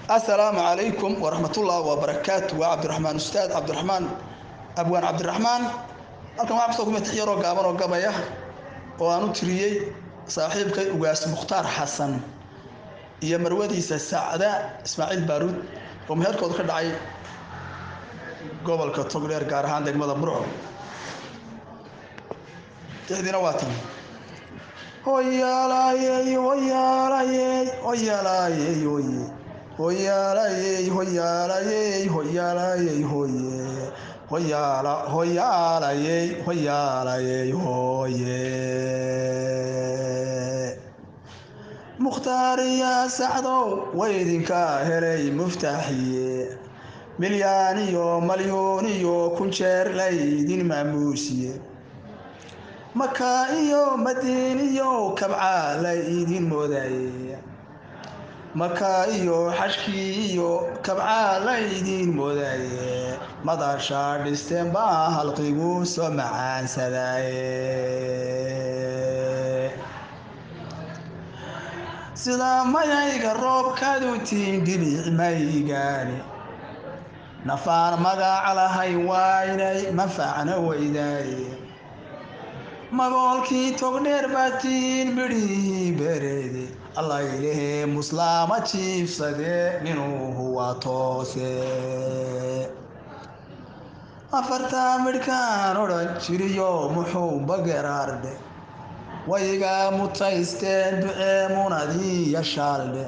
Assalaamu calaykum waraxmatullaahi wabarakaatu. Waa Cabdiraxmaan, Ustaad Cabdiraxmaan, Abwaan Cabdiraxmaan. Halkan waxaa kusoo kumid yaroo gaaban oo gabaya oo aan u tiriyey saaxiibkay Ugaas Mukhtaar Xasan iyo marwadiisa Sacda Ismaaciil Baaruud oo meherkooda ka dhacay gobolka Togdheer, gaar ahaan degmada Burco. Tixdiina waa tan: hoyaalayey, hoyaalayey, hoyaalayey, hoye, hoyaalayey, hoyaalayey, hoyaalayey, hoye, hoyaala, hoyaalayey, hoyaalayey, hoye. Mukhtaariya Sacdow waydinka helay muftaaxiye, milyaan iyo malyuun iyo kun jeer laydin maamuusiye, Maka iyo Madiin iyo Kabca la idin moodaye, Maka iyo xashkii iyo Kabca la idin moodaye, madasha dhisteen baa halqigu soo macaansadaaye. Sida mayayga roobkaadu tiin dhibic maygaani, nafaan magac lahay waa inay manfacna weydaaye, magoolkii Togdheer baatiin midhihii bereede, Allah ilahee muslaama jiifsadee minuuhu waa toose. Afartaa midhkaan odhan jiriyo muxuu bageraardhe, waygaa mutaysteen ducee munadiya shaaldhe,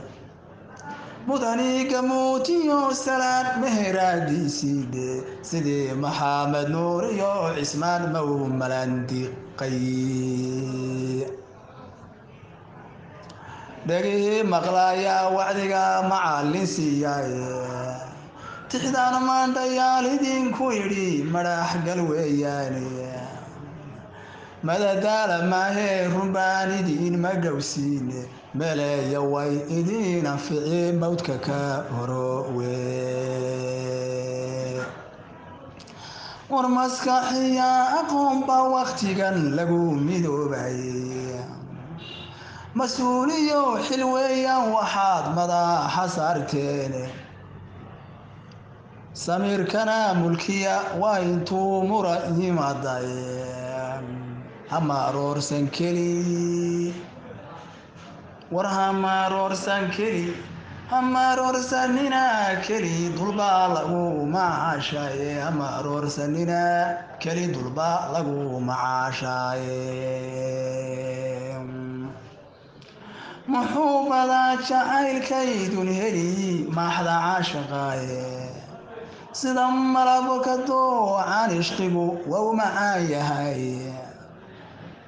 mudani gamuutiyo salaan meheraadiisiidhe, sidii Maxamed Nuur iyo Cismaan maw malandiqay. Dhegihii maqlayaa wacdiga macallin siiyaaye, tixdaan maandhayaal idinku yidhi madhax gal weeyaane, madadaala maahee runbaan idiin ma gowsiine, meleeya way idiin anfici mawdka ka horowe. War maskaxiya aqoonba wakhtigan lagu midoobayay, mas-uuliyo xil weeyaan waxaad madaxa saarteene, samiirkana mulkiya waa intuu mura yimaadaye, hama aroorsan keli, war hama aroorsan keli, hama aroorsanina keli dulbaa lagu macaashaaye, hama aroorsanina keli dulbaa lagu macaashaaye. Muxuu badaa jacaylkaydun heli maaxda caashaqaaye, sida malabka doocan ishqigu waa u macaan yahay,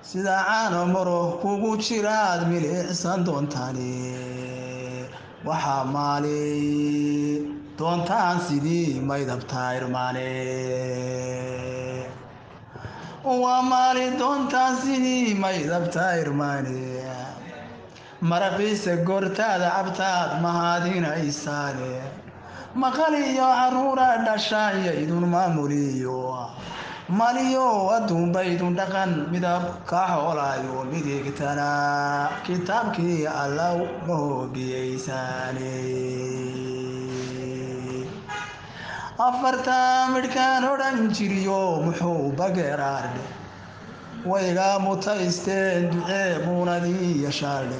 sida caano maro kugu jiraad milicsan doontani, waxaa maali doontaan sidii maydabta irmaane, waa maali doontaan sidii maydabta irmaane. Maraqiisa goortaada cabtaad mahadinaysaane, maqal iyo caruura dhashaanya idun maamuliyo, maliyo adduunbaydun dhaqan midab ka xoolaayo, midigtana kitaabkii Allow ma hoogiyeysaane. Afartaa midhkaan odhan jiriyo muxuu bageraardhe, waygaa mutaysteen ducee muunadiiyo shaaldhe,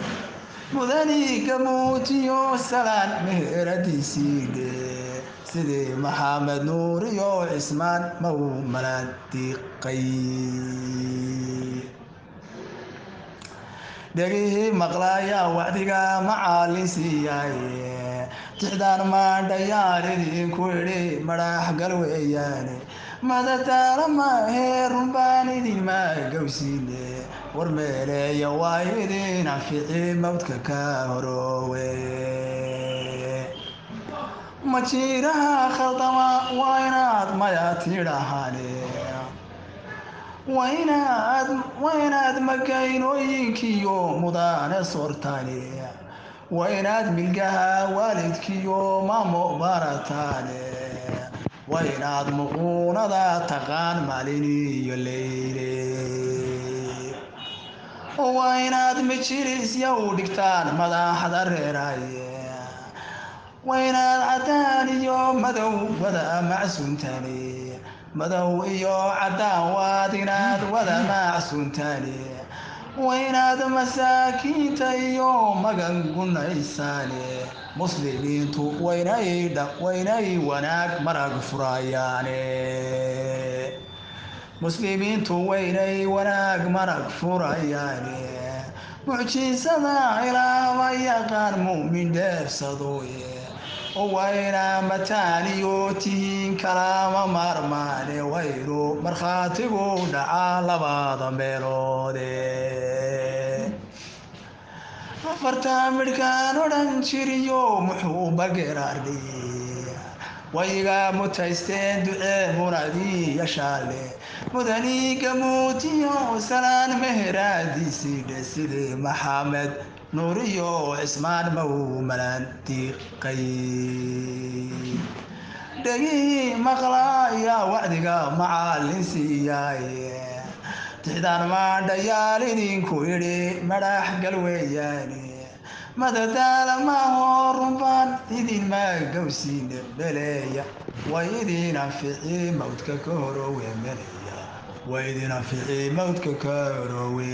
mudani gamuutiyo salaan meheradiisiidhe, sidii Maxamed Nuur iyo Cismaan maw malandiqay. Dhegihii maqlayaa wacdiga macallin siiyaaye, tixdaan maandhayaal idinku idhi madhax gal weeyaane, madadaala maahee runbaan idin maagowsiine, war meeleeya waa idin anfici mawdka ka horoowe. Majiiraha khaldama waa inaad maya tidhaahane, waa inaad magaynooyinkiyo mudane soortaane, waa inaad milgaha waalidkiyo maamo barataane, waa inaad muquunada taqaan maalin iyo leyle, waa inaad majilisya u dhigtaan madaxda reeraye. Waynaad caddaan iyo madow wada macsuuntaane, madow iyo caddaan waad inaad wada macsuuntaane. Waynaad masaakiinta iyo magan gunaysaane. Muslimiintu waynay wanaag marag furayaane, muslimiintu waynay wanaag marag furayaane. Mucjisada ilaaba yaqaan mu'min dheebsadooye, wayna mataaniyo tihiin kalaama maarmaane. Waynu markhaatigu dhacaa labada meeloode. Afartaa midhkaan odhan jiriyo muxuu bageraardhi, wayga mutaysteen ducee munadii yashaale. Mudaniga muutiyo salaan meheraadiisiidhe, sidii Maxamed Nuuriyo Cismaan maw malaan diiqay. Dhegihii maqlaaya wacdiga macallin siiyaaye, tixdaan maadhayaal idinku idhi madhax gal weeyaane. Madadaala maaho runbaan idin maagowsiine, meleeya way idin anfici mawdka ka horowe, meleeya way idin anfici mawdka ka horowe.